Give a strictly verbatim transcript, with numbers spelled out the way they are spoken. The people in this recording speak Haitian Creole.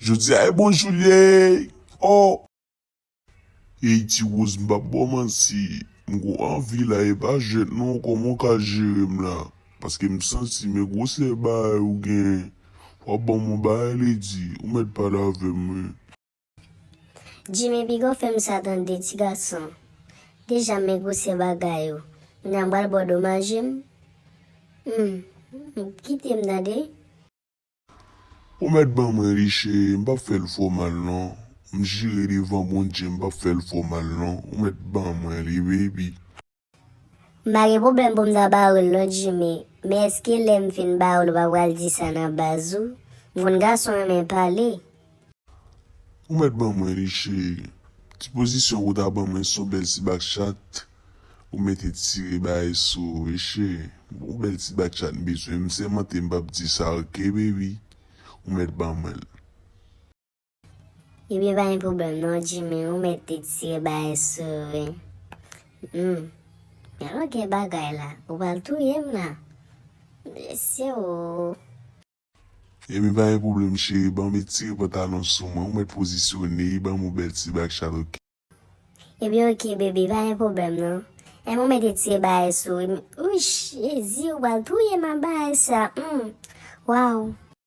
Jodi a e bonjou li ye. Oh. Ey, Ti Woz, m p ap ba w manti. M gon anvi la, e pa jwèt non, kòman w ka jere m la? Paske m santi men gwosè bagay ou genyen. W ap ban m yon bagay ledi, ou mèt pale avè m, wi. Jimmy, piga w fè m sa tande, ti gason. Deja men gwosè bagay ou. Kounya m pral ba w domaje m. Hmm, kite m tande. Ou mèt ban mwen li, cheri, m p ap fè l fè w mal non. M jire devan Bondye, m p ap fè l fè w mal non. Ou mèt ban mwen li, baby. M pa gen pwoblèm pou m ta ba w l non, Jimmy. Men èske lè m fin ba w l, ou pa pral di sa nan baz ou? M konn gason renmen pale. Ou mèt ban mwen li, cheri. Ti pozisyon ou ta ban mwen se yon bèl ti bak chat. Ou mete tire bagay sou ou, wi, cheri. Yon bèl ti bak chat m bezwen. M sèmante m p ap di sa, oke, baby? Ou mèt ban mwen l. Ebyen, pa gen pwoblèm non, Jimmy. Ou mèt te tire bagay sou ou, wi. Hmm. Men alò gen bagay la. Ou pral touye m la. Mesye o. Ebyen, pa gen pwoblèm, cheri. Ban m etire pantalon sou mwen. Ou mèt pozisyone, ban m yon bèl ti bak chat, oke? Ebyen, oke, bebe, pa gen pwoblèm, non. Ebyen, ou mèt etire bagay sou ou. Ouch, Jezi, ou pral touye m ak bagay sa. Hmm. Waw.